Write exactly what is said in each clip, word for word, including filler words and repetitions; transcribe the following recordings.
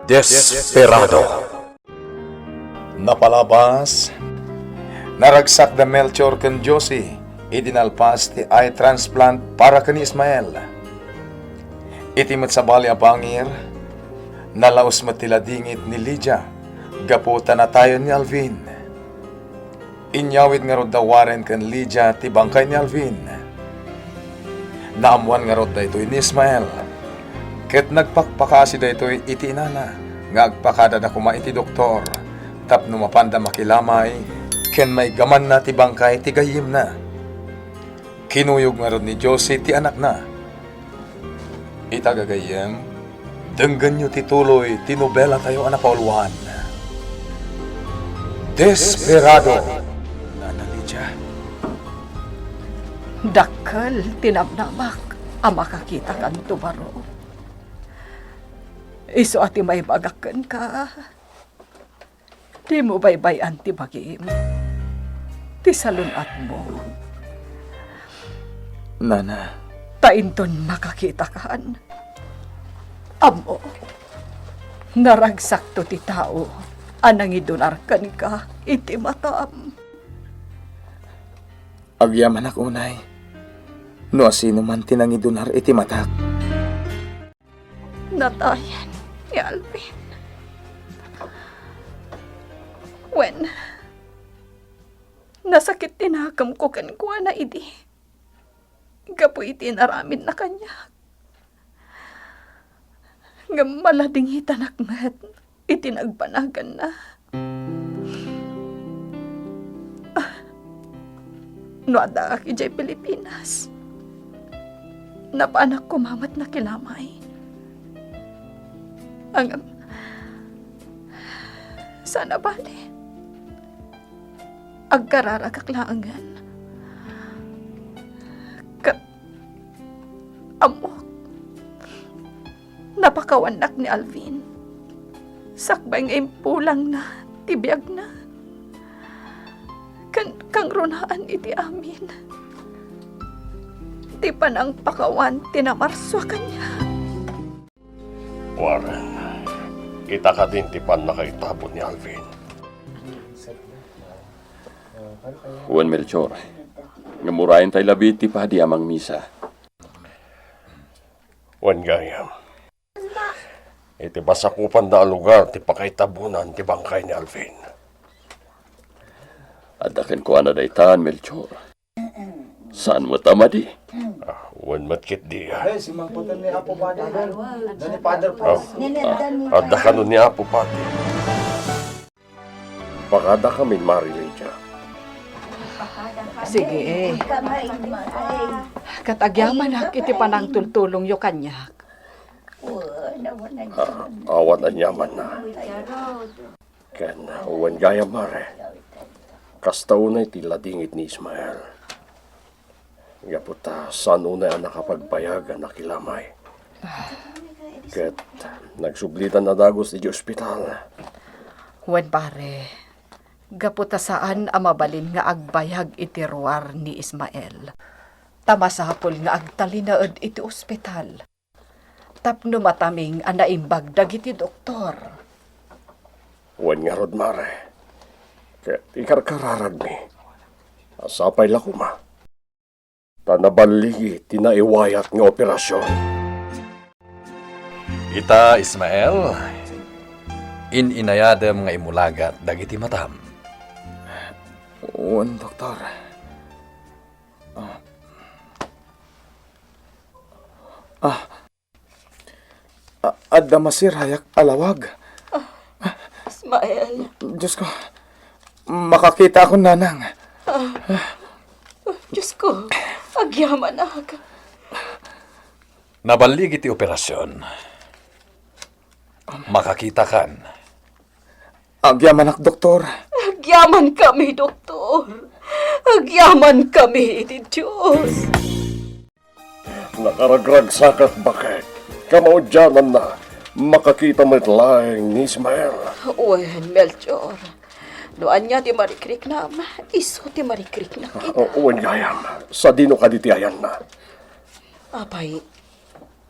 Desperado. Napalabas, naragsak da Melchor ken Josie idi nalpas ti eye transplant para ken ni Ismael. Iti met sabali a bangir, nalaus met ti ladingit ni Lydia gapu ta natayen ni Alvin. Inyawid ngarud da Warren ken Lydia ti bangkay ni Alvin. Naammuan ngarud daytoy ni Ismael, ket nagpakpakaasi daytoy iti inana nga agpakadada koma iti doktor tapno mapanda makilamay ken maigamanna ti bangkay ti gayyemna. Kinuyog ngarud ni Josie ti anakna. Ita gagayyem, denggenyo ti tuloy ti nobelatayo a napauluan, Desperado. Nana Lydia. Dakkel ti namnamak a makakitakanto baro. Isu a ti maibagak kenka. Dimo baybay-an ti bagim, ti salun-atmo. Nana. Ta inton makakitakan, ammo, naragsakto ti tao a nangidunar kenka iti matam. Agyamanak unay no asino man ti nangidunar iti matak. Natayen ni Alvin. Wen, nasakit ti nakemko kenkuana idi gapu iti inaramidna kaniak. Ngem maladingitanak met iti nagbanaganna. Ah, no addaak idiay Pilipinas, napanak koma met nakilamay. Ngem, saan a bale. Agkararagak laengen. Ket, ammok, napakawannak ni Alvin sakbay nga impulangna ti biagna. Ken kangrunaan iti amin ti panangpakawan ti namarsua kaniak. Warren, ita kadin ti pannakaitabon ni Alvin. Wen, Melchor, ngem urayen tay labi ti padi a mangmisa. Wen gayam, iti masakupanda a lugar ti pakaitabonan ti bangkay ni Alvin. Adda kenkuana daytan, Melchor. Saan met a madi? Ah, wen met ketdi. Eh, si Mangkuten ni Apo Padi. Ni Father Paul. Ah, adda kano ni Apo Padi. Pakada kami, Mari Lydia. Sige. Ket agyamanak iti panangtultulongyo kaniak. Ah, awan aniamanna. Ken wen gayam, Mare, kasta unay ti ladingit ni Ismael. Gapu ta saan unay a nakapagbayag a nakilamay. Ket nagsublitan a dagus idiay ospital. Wen, pare, gapu ta saan a mabalin nga agbayag iti ruar ni Ismael, ta masapul nga agtalinaed iti ospital tapno mataming a naimbag dagiti doktor. Wen ngarud, Mare, ket ikarkararagmi a sapay la koma ta naballigi ti naiwayat nga operasion. Ita, Ismael, in-inayadem nga imulagat dagiti matam. Wen, doktor. Ah. Ah. A-, adda masirayak a lawag. Ah, Ismael. Diyos ko, makakitaakon, Nanang. Ah, Diyos ko, agyamanak. Naballigi ti operasion. Makakitakan. Agyamanak, doktor. Agyamankami, doktor. Agyamankami iti Dios. Nakaragragsakat, baket. Kamaudiananna, makakita met laeng ni Ismael. Wen, Melchor. No ania ti marikriknam, isu ti marikriknak ita. Ah, wen gayam. Sadino kadi ti ayanna? Apay,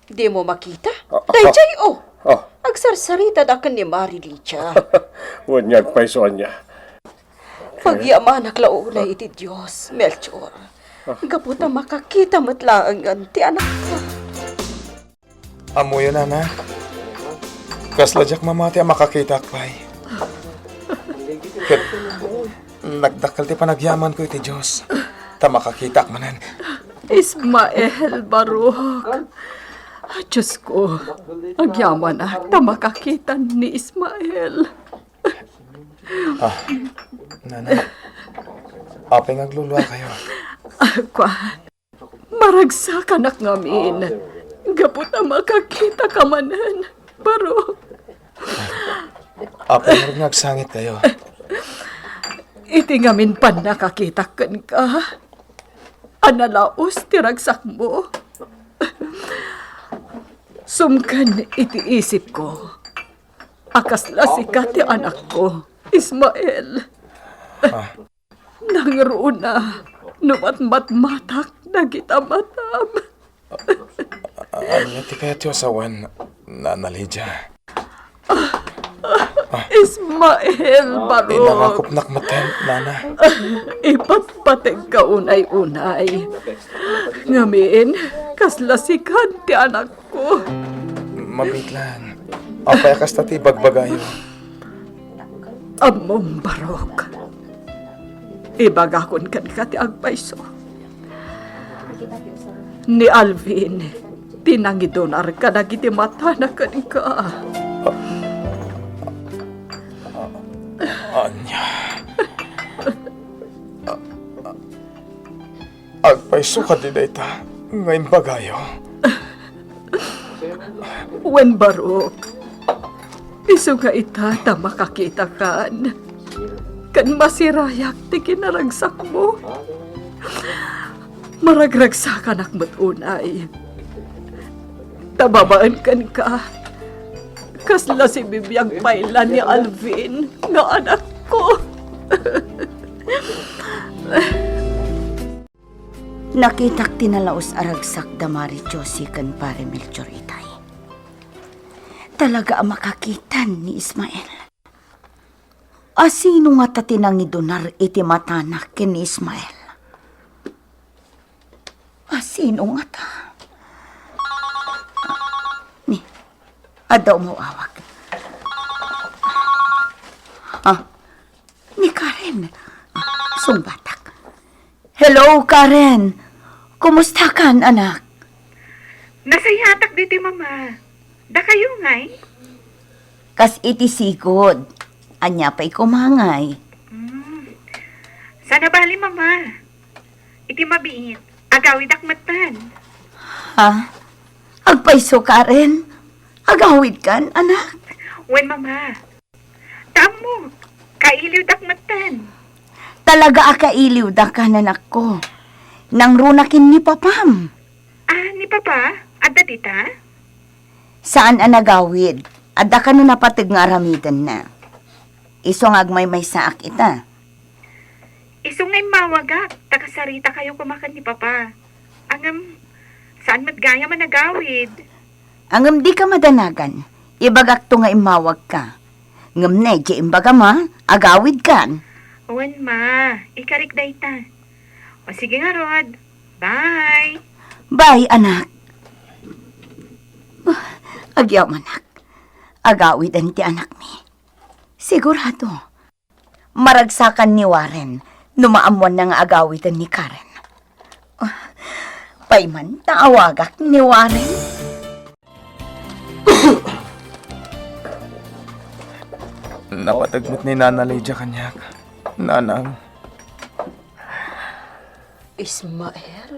dimo makita? Ah, ah, daydiay, oh. Ah. Agsarsarita da ken ni Mari Lydia. Wen nga agpayso ania? Pagyamanak la unay iti Dios, Melchor. Gapu ta makakita met laengen ti anakko. Ammoyo, nana. Kasla diak mamati a makakitak pay. Ket nagdakkel ti panagyamanko iti Dios, ta makakitak manen. Ismael, Barok. Diosko, agyamanak ta makakitan ni Ismael. Ah, nana. Apay nga agluluakayo? Ah, kuan. Maragsakanak ngamin. Gapu ta makakitaka manen, Barok. Apay nga agsangitkayo? Iti ngamin pannakakitak kenka, a nalaus ti ragsakmo. Sumken iti isipko a kasla sika ti anakko, Ismael. Ah. Nangruna no matmatmatak dagita matam. Ania ti kayatyo a sawen, Nana Lydia? Ismael, Barok. Inarakopnak metten, nana. Ipatpategka unay-unay. Ngamin, kasla sikan ti anakko. Mabitlan. Apay a kasta ti ibagbagayo? Ammom, Barok. Ibagakon kenka ti agpayso. Ni Alvin ti nangidunar kadagiti matana kenka. Ania? Agpayso kadi dayta nga imbagayo? Wen, Barok, isu nga ita ta makakitakan, ken masirayak ti kinaragsakmo. Maragragsakanak met unay. Ta babaen kenka, kasla sibibiag pay la ni Alvin nga anakko. Nakitak ti nalaus a ragsak da Mari Josie ken Pare Melchor itay. Talaga a makakitan ni Ismael. Asino ngata ti nangidunar iti matana ken ni Ismael? Asino ngata? Ni, adda umaw-awag. Ah, ni Karen. Ah, sungbatak. Hello, Karen. Kumustakan, anak? Nasayatak ditoy, Mama. Dakayo ngay? Kas iti sigud. Ania pay koma ngay? Hmm. Saan a bali, Mama. Iti mabiit, agawidak metten. Ha? Agpayso, Karen? Agawidkan, anak? Wen, Mama. Ta ammo, kailiwdak metten. Talaga a kailiwdak, anakko. Nangruna ken ni papam. Ah, ni Papa? Adda dita? Saan a nagawid. Adda kano napateg nga aramidenna. Isu nga agmaymaysaak ita. Isu nga immawagak, ta kasaritakayo koma ken ni Papa. Ngem, saan met gayam a nagawid? Ngem dika madanagan, ibagakto nga immawagka. Ngem ne, di imbagam a, agawidkan. Wen, Ma, ikarik dayta. O sige ngarud, bye. Bye, anak. Agyamanak. Agawiden ti anakmi. Sigurado. Maragsakan ni Warren no maammoanna nga agawiden ni Karen. Ah, pay man ta awagak ni Warren? Napateg met ni Nana Lydia kaniak, Nanang. Ismael?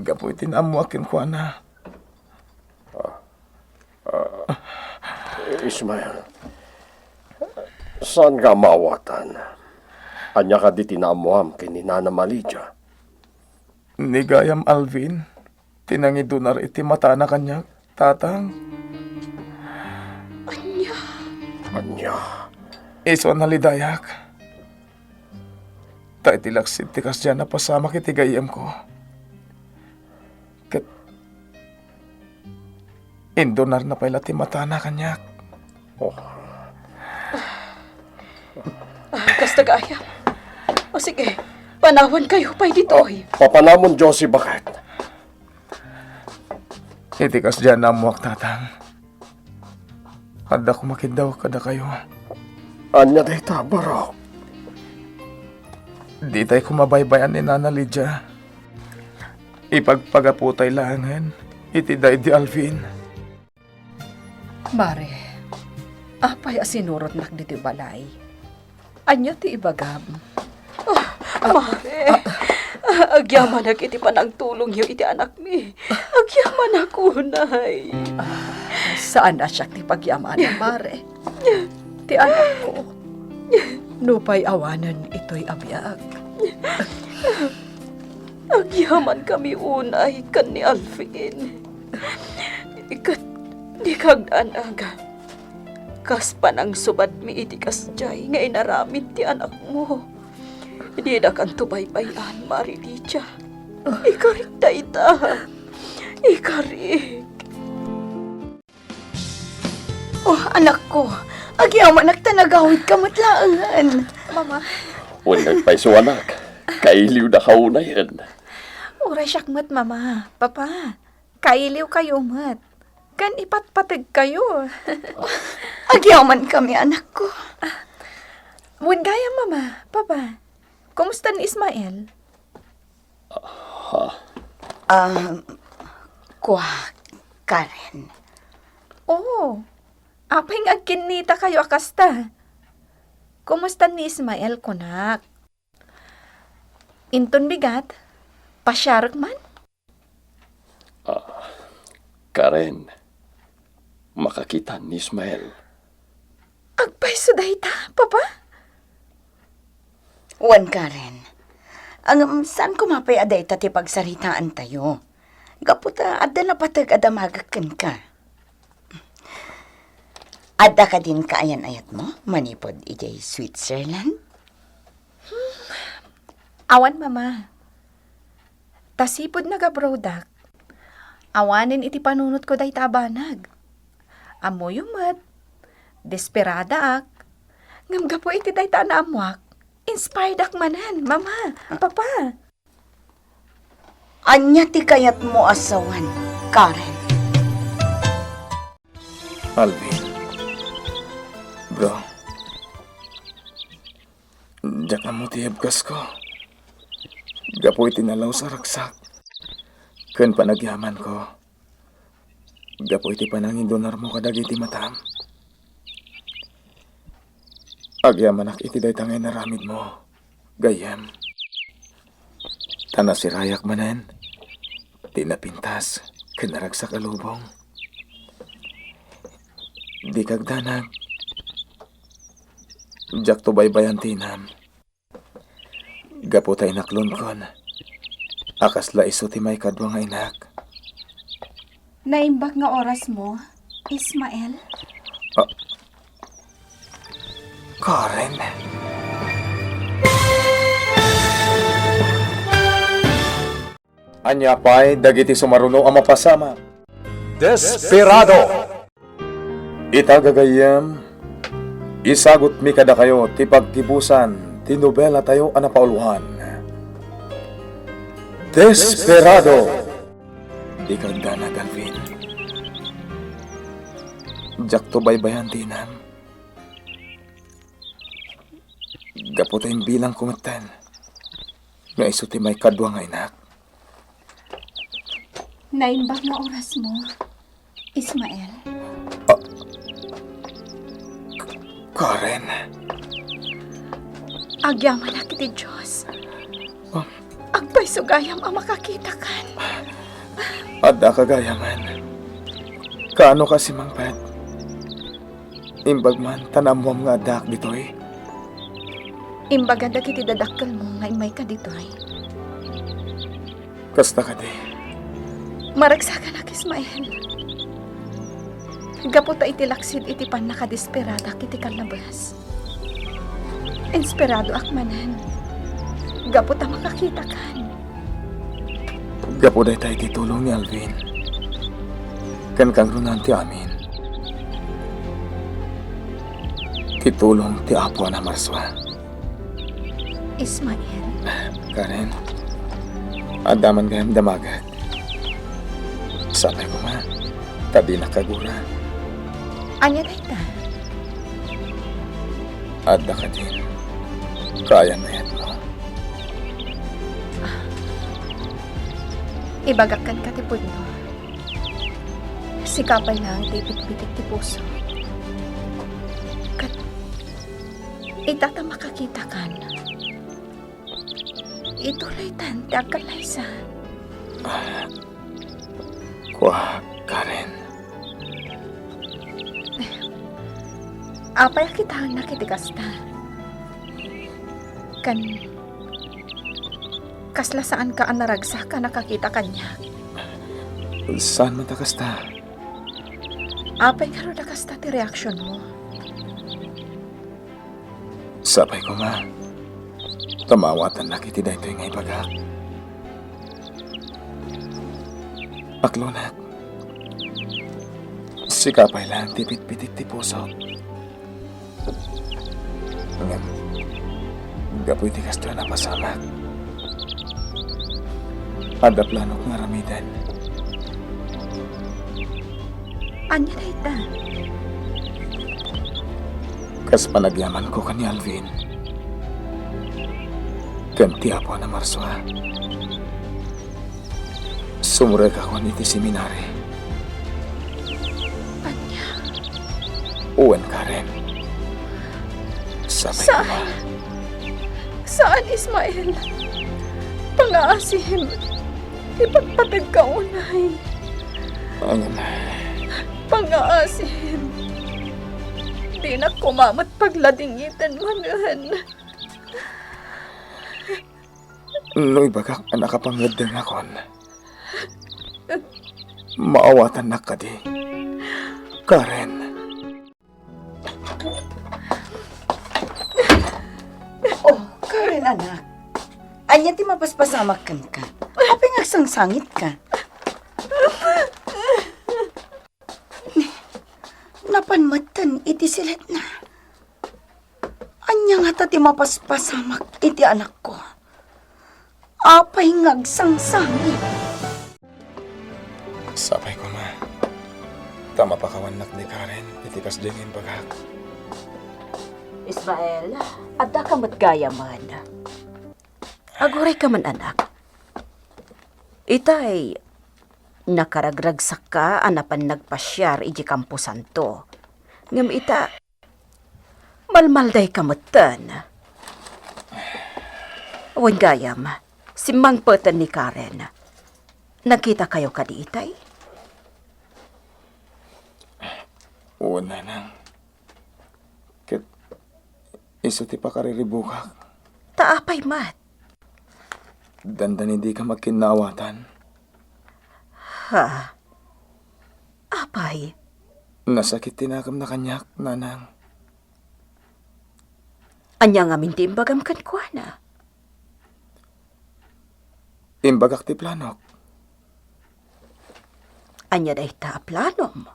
Gapu iti naammoak kenkuana. Ah, Ismael, saan nga maawatan? Ania kadi ti naammoam ken ni Nana Lydia? Ni gayam Alvin ti nangidunar iti matana kaniak, Tatang. Ania? Ania? Isu a nalidayak. Ta iti laksid ti kasdiay a napasamak iti gayyemko. Ket Indunarna pay la ti matana kaniak. Oh. Ah, kasta gayam. O sige, panawankayo pay ditoy. Papanamon, Josie, baket? Iti kasdiay a naammoak, Tatang, adda koma kiddaw kadakayo. Ania dayta, barok? Ditay koma baybay-an ni Nana Lydia. Ipagpagaputay laengen iti daydi Alvin. Mare, apay a sinurotnak ditoy balay? Ania ti ibagam? Ah, Mare, ah, agyamanak iti panangtulongyo iti anakmi. Agyamanak unay. Ah, saan a siak ti pagyamanak, Mare. Ti anakko, nupay awanen itoy a biag. Agyamankami unay ken ni Alvin. Ket dika agdanag. Kas panangsubadmi iti kasdiay nga inaramid ti anakmo, didakanto baybay-an, Mare Lydia. Ikarik dayta. Ikarik. Oh, anakko, agyamanak ta nagawidka met laengen. Mama. Wen nagpayso, anak. Kailiwdaka unayen. Uray siak met, Mama. Papa, kailiwkayo met. Ken ipatpategkayo. Agyamankami, anakko. Wen gayam, Mama, Papa, kumusta ni Ismael? Ha? Ah, kua, Karen. Oh, apay nga agkinnitakayo a kasta? Kumusta ni Ismael, kunak? Inton bigat, pasiarek man? Ah, Karen, makakita ni Ismael. Agpayso dayta, Papa? Wen, Karen. Ngem saan koma pay a dayta ti pagsaritaantayo. Gapu ta adda napateg a damagek kenka. Adda kadin kaayan-ayatmo manipud idiay Switzerland? Hmm, awan, Mama. Ta sipud nag-abroadak, awanen iti panunotko dayta a banag. Ammoyo met, desperadaak. Ngem gapu iti dayta a naammoak, inspiredak manen, Mama, Papa. Ania ti kayatmo a sawen, Karen? Alvin. Bro. Diak ammo ti ibkasko. Gapu iti nalaus a ragsak ken panagyamanko. Gapu iti panangindunarmo kadagiti matam. Agyamanak iti dayta nga inaramidmo, gayyem. Ta nasirayak manen ti napintas ken naragsak a lubong. Dika agdanag. Diakto baybay-an ti inam. Gapu ta inaklonkon a kasla isu ti maikadua nga inak. Naimbag nga orasmo, Ismael? Ah, Karen. Ania pay dagiti sumaruno a mapasamak? Desperado! Ita, gagayyem, isagutmi kadakayo ti pagtibusan ti nobelatayo a napauluan, Desperado! Dika agdanag, Alvin. Diakto baybay-an ti inam. Gapu ta imbilangko metten nga isu ti maikadua nga inak. Naimbag nga orasmo, Ismael. Ah, K-, Karen. Agyamanak iti Dios. Ah. Agpayso gayam a makakitakan. Addaka gayamen. Kaano ka simangpet? Imbag man ta naammuam nga addaak ditoy. Imbaga dagiti dadakkelmo nga immayka ditoy. Kasta kadi. Maragsakanak, Ismael. Gapu ta iti laksid iti pannakadesperadak iti kallabas. Inspiradoak manen. Gapu ta makakitakan. Gapu dayta iti tulong ni Alvin. Ken kangrunan ti amin. Ti tulong ti Apo a namarsua. Ismael. Karen, adda man gayam damagek. Sapay koma, ta dinak agura. Ania dayta? Adda kadin. Kaayan mayatmo. Ibagak kenka ti pudno. Sika pay laeng ti ipitpitik ti puso. Ket ita ta makakitakan, ituloytan ti agkallaysa. Kua, Karen. Apay a kitaennak iti kasta? Ken kasla saanka a naragsak a nakakita kaniak? Saan met a kasta. Apay ngarud a kasta ti reaksionmo? Sapay koma, ta maawatannak iti daytoy nga ibagak. Aklonak, sika pay laeng ti pitpitik ti pusok. Ngem, gapu iti kastoy a napasamak, adda planok nga aramiden. Ania dayta? Kas panagyamanko ken ni Alvin, ken ti Apo a namarsua. Sumrekakon iti seminari. Ania? Wen, Karen. Sapay koma. Saan? Saan, Ismael? Pangaasim. Ipagpategka unay. Angam. Pangaasim. Dinak koma met pagladingiten manen. No ibagak a nakapangeddengakon, maawatannak kadi, Karen? Oh, Karen, anak. Ania ti mapaspasamak kenka? Apay nga agsangsangitka? Napan metten iti siletna. Ania ngata ti mapaspasamak iti anakko? Apay nga agsangsangit? Sapay koma, ta mapakawannak ni Karen iti kasdiay nga imbagak. Ismael, addaka met gayamen. Agurayka man, anak. Itay, nakaragragsakka a napan nagpasiar idiay kamposanto. Ngem ita, malmaldayka metten. Wen gayam, simmangpeten ni Karen. Nagkitakayo kadi itay? Wen, nanang. Ket isu ti pakariribukak. Ta apay met? Dandani dika agkinnaawatan. Ha? Apay? Nasakit ti nakemna kaniak, nanang. Ania ngamin ti imbagam kenkuana? Imbagak ti planok. Ania dayta a planom?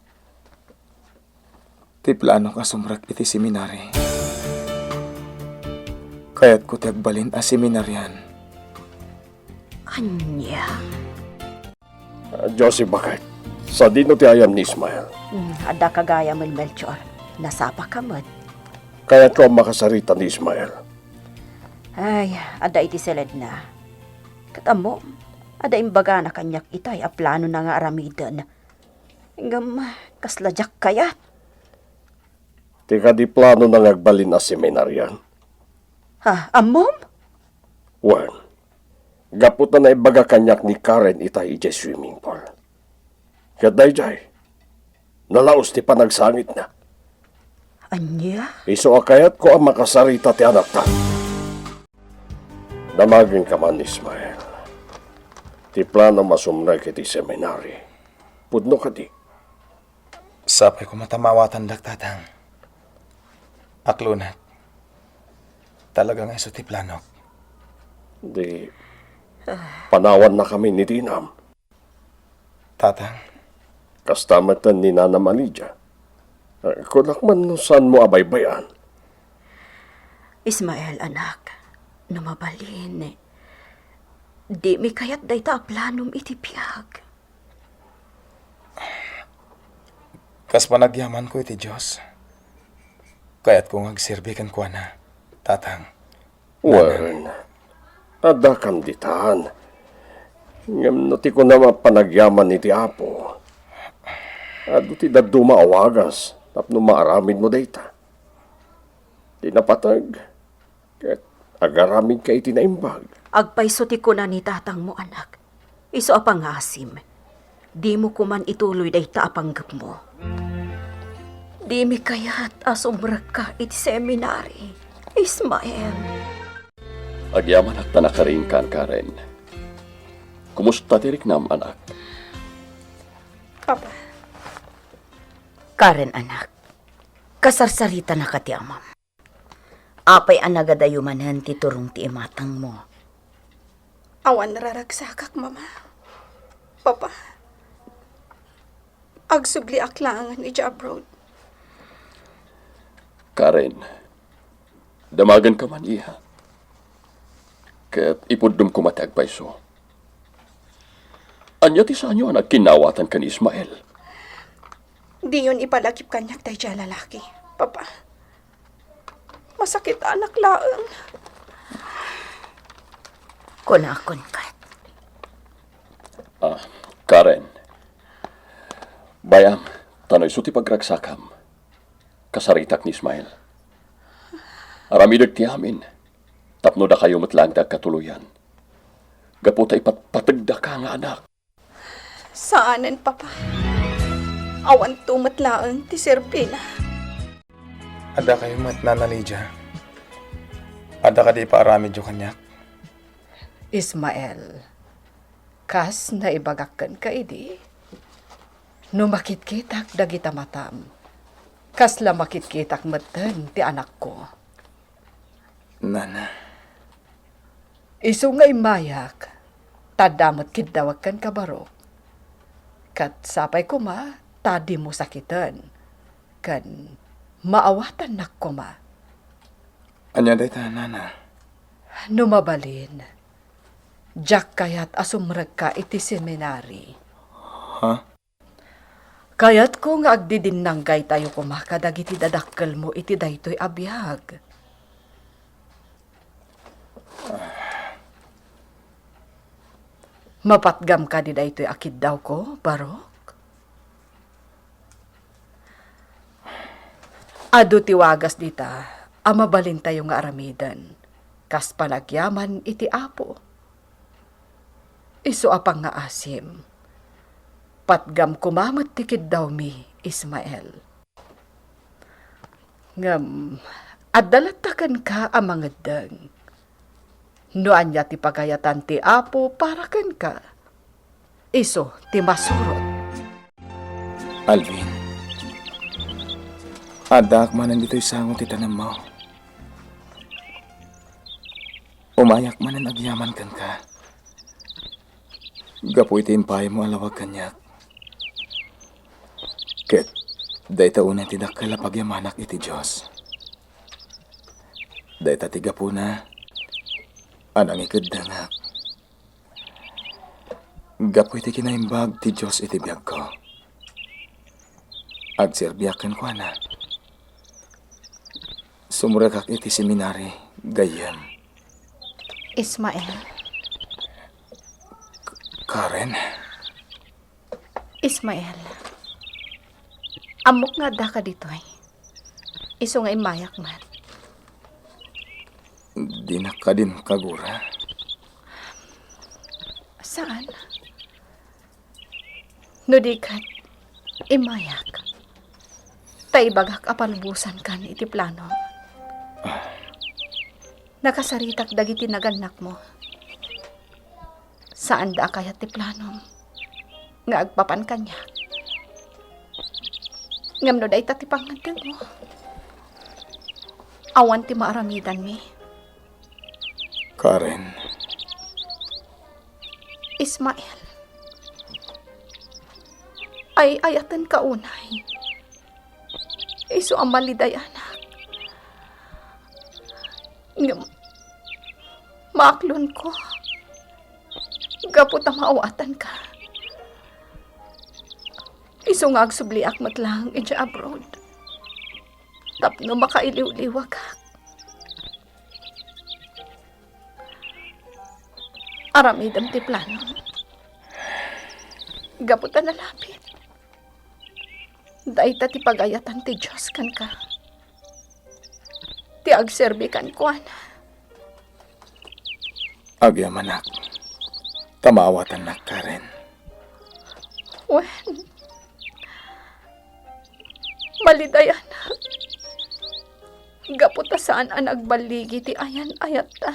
Ti planok a sumrek iti seminari. Kayatko ti agbalin a seminarian. Ania? Joseph, baket, sadino ti ayam ni Ismael? Hmm, adda ka gayamen, Melchor. Nasapaka met. Kayatko a makasarita ni Ismael. Ay, adda iti siledna. Ket ammom, adda imbagana kaniak itay a planona nga aramiden. Ngem, kasla diak kayat. Ti kadi planona nga agbalin a seminarian? Ha, ammom? Wen, gapu ta naibaga kaniak ni Karen itay idiay swimming pool. Ket daydiay, nalaus ti panagsangitna. Ania? Isu a kayatko a makasarita ti anakta. Damagenka man, Ismael. Ti planom a sumrek iti seminari, pudno kadi? Sapay koma ta maawatandak, Tatang. Aklonak. Talaga nga isu ti planok. Di, panawannakami ni Dinam. Tatang, Kasta met ni Nanam a Lydia. Eh, kunak man no saanmo a baybay-an. Ismael, anak, no mabalin, dimi kayat dayta a planom iti biag. Kas panagyamanko iti Dios, kayatko nga agserbi kenkuana, Tatang. Wen, addakam ditan. Ngem no ti kunam a panagyaman iti Apo, adu ti dadduma a wagas tapno maaramidmo dayta. Ti napateg, ket agaramidka iti naimbag. Agpayso ti kuna ni tatangmo, anak. Isu a pangngaasim, dimo koman ituloy dayta a panggepmo. Dimi kayat a sumrekka iti seminary, Ismael. Agyamanak ta nakariingkan, Karen. Kumusta ti riknam, anak? Papa. Karen, anak, kasarsaritanaka ti amam. Apay a nagadayo manen ti turong ti imatangmo? Awan raragsakak, Mama. Papa, agsubliak laengen idiay abroad. Karen, damagenka man, iha. Ket ipuddom koma ti agpayso. Ania ti saanyo a nagkinnawatan ken Ismael? Diyon ipalagip kaniak daydiay a lalaki, Papa. Masakitanak laeng. Kunakon ket. Ah, Karen. Bay-am, ta no isu ti pagragsakam, kasaritak ni Ismael. Aramidek ti amin, tapno dakayo met laeng ti agkatuloyan. Gapu ta ipatpategdaka nga anak. Saanen, Papa. Awanto met laeng ti serbina. Adda kayo met, Nana Lydia? Adda kadi ipaaramidyo kaniak? Ismael, kas naibagak kenka idi, no makitkitak dagita matam, kasla makitkitak metten ti anakko. Nana. Isu nga immayak, ta adda met kiddawek kenka, Barok. Ket sapay koma ta dimo sakiten, ken maawatannak koma. Ania dayta, Nana? No mabalin, diak kayat a sumrekka iti seminary. Ha? Kayatko nga agdidinnanggaytayo koma kadagiti dadakkelmo iti daytoy a biag. Mapatgam kadi daytoy a kiddawko, Barok? Adu ti wagas dita a mabalintayo nga aramiden, kas panagyaman iti Apo. Isu a pangngaasim, patgam koma met ti kiddawmi, Ismael. Ngem adda latta kenka a mangeddeng. No ania ti pagayatan ti Apo para kenka, isu ti masurot. Alvin, addaak manen ditoy sango ti tanemmo. Umayak manen agyaman kenka. Gapu iti impaymo a lawag kaniak. Ket dayta unay ti dakkel a pagyamanak iti Dios. Dayta ti gapuna a nangikeddengak. Gapu iti kinaimbag ti Dios iti biagko, agserbiak kenkuana. Sumrekak iti seminary gayyem. Ismael. K-, Karen? Ismael, ammok nga addaka ditoy. Isu nga immayak met. Dinak kadin kagura. Saan? No di ket, immayak. Ta ibagak a palubosankan iti planom. Nakasaritak dagiti nagannakmo. Saanda a kayat ti planom nga agpapan kaniak. Ngem no dayta ti pangngeddengmo, awan ti maaramidanmi. Karen. Ismael. ay-ayatenka unay. Isu a malidayanak. Ngem, maaklonko gapu ta maawatanka. Isu nga agsubliak met laeng idiay abroad tapno makailiwliwagak. Aramidem ti planom. Gapu ta nalapit. Dayta ti pagayatan ti Dios kenka. Ti agserbi kenkuana. Agyamanak, ta maawatannak, Karen. Wen, malidayanak. Gapu ta saan a nagballigi ti ayan-ayatta.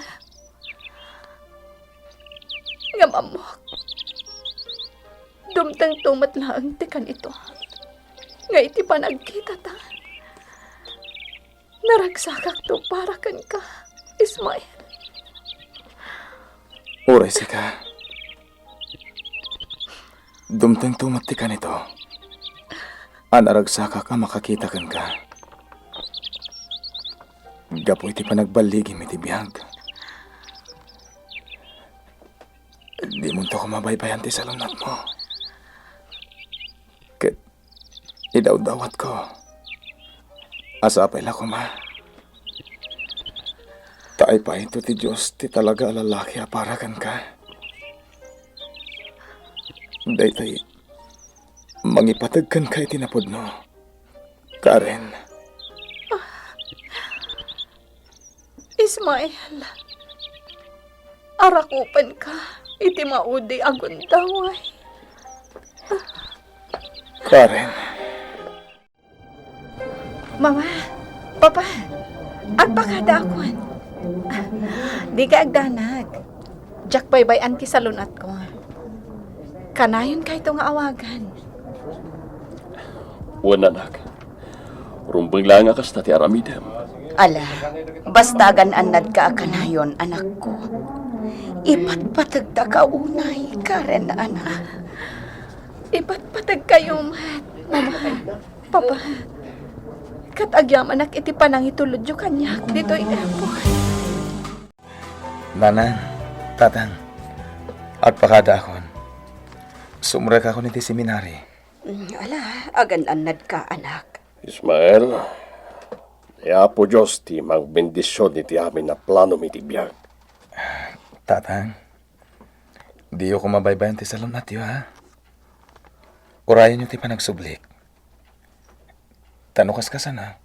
Ngem ammok, dumtengto met laeng ti kanito, nga iti panagkitata, naragsakakto para kenka, Ismael. Uray sika. Dumtengto met ti kanito a naragsakak a makakita kenka. Gapu iti panagballigim iti biag, dimonto koma baybayan ti salunatmo. Ket idawdawatko a sapay la koma ta ipayto ti Dios ti talaga a lalaki a para kenka. Daytoy mangipateg kenka iti napudno, Karen. Ismael, arakupenka iti maudi a gundaway. Karen. Mama, Papa, agpakadaakon. Dika agdanag. Diak baybay-an ti salun-atko. Kanayonkayto nga awagan. Wen, anak. Rumbeng laeng a kasta ti aramidem. Ala, basta agan-annadka a kanayon, anakko. Ipatpategtaka unay, Karen, anak. Ipatpategkayo met, Mama, Papa. Ket agyamanak iti panangitulodyo kaniak ditoy airport. Nanang, Tatang, agpakadaakon. Sumrekakon iti seminary. Mm, ala, agan-annadka, anak. Ismael, ni Apo Dios ti mangbendision iti amin a planom iti biag. Tatang, diyo koma baybayan ti salun-atyo, ha? Urayenyo ti panagsublik. Ta no kaskasana,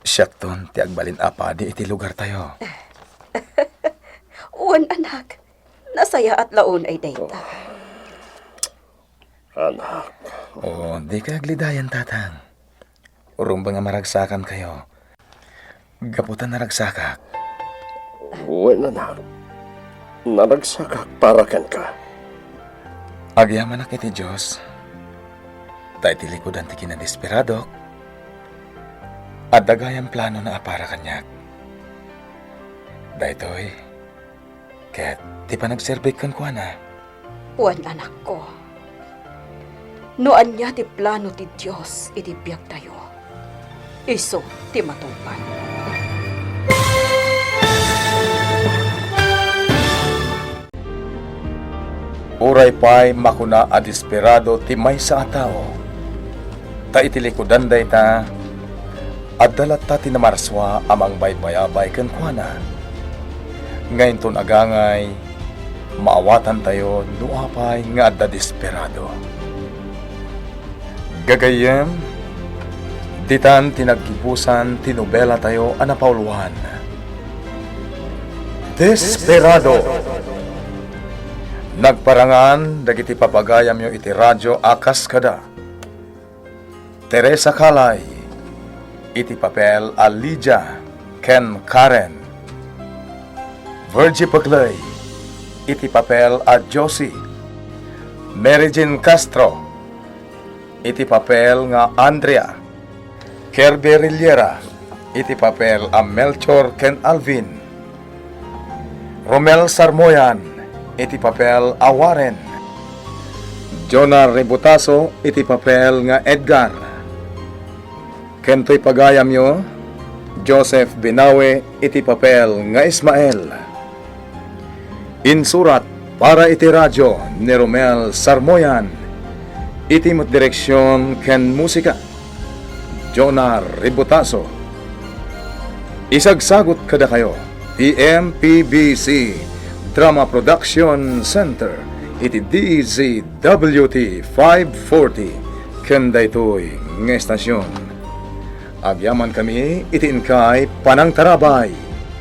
siakton ti agbalin a padi iti lugartayo. Wen, anak, nasayaat la unay dayta. Anak. O, dika aglidayan, Tatang. Rumbeng a maragsakankayo. Gapu ta naragsakak. Wen, anak. Naragsakak para kenka. Agyamanak iti Dios. Ta iti likudan ti kinadesperadok, adda gayam planona a para kaniak. Daytoy, ket ti panagserbik kenkuana. Wen, anakko, no ania ti plano ti Dios iti biagtayo, isu ti matungpal. Uray pay makuna a desperado ti maysa a tao, ta iti likudan dayta, adda latta ti namarsua a mangbaybayabay kenkuana. Nga inton agangay, maawatantayo no apay nga adda desperado. Gagayyem, ditan ti naggibusan ti nobelatayo a napauluan, Desperado. Nagparangan dagiti papagayamyo iti radio a kas kada: Teresa Calay iti papel a Lydia ken Karen, Virgie Peclay iti papel a Josie, Mary Jane Castro iti papel nga Andrea, Kirby Rillera iti papel a Melchor ken Alvin, Romel Sarmoyan iti papel a Warren, Jonar Ributaso iti papel nga Edgar. Ken toy pagayamyo, Joseph Binawe iti papel nga Ismael. Insurat para iti radyo ni Romel Sarmoyan. Iti met direksion ken musika, Jonar Ributaso. Isagsagut kadakayo ti M P B C Drama Production Center iti D Z W T five forty ken daytoy nga estasion. Agyamankami iti inkay panangtarabay.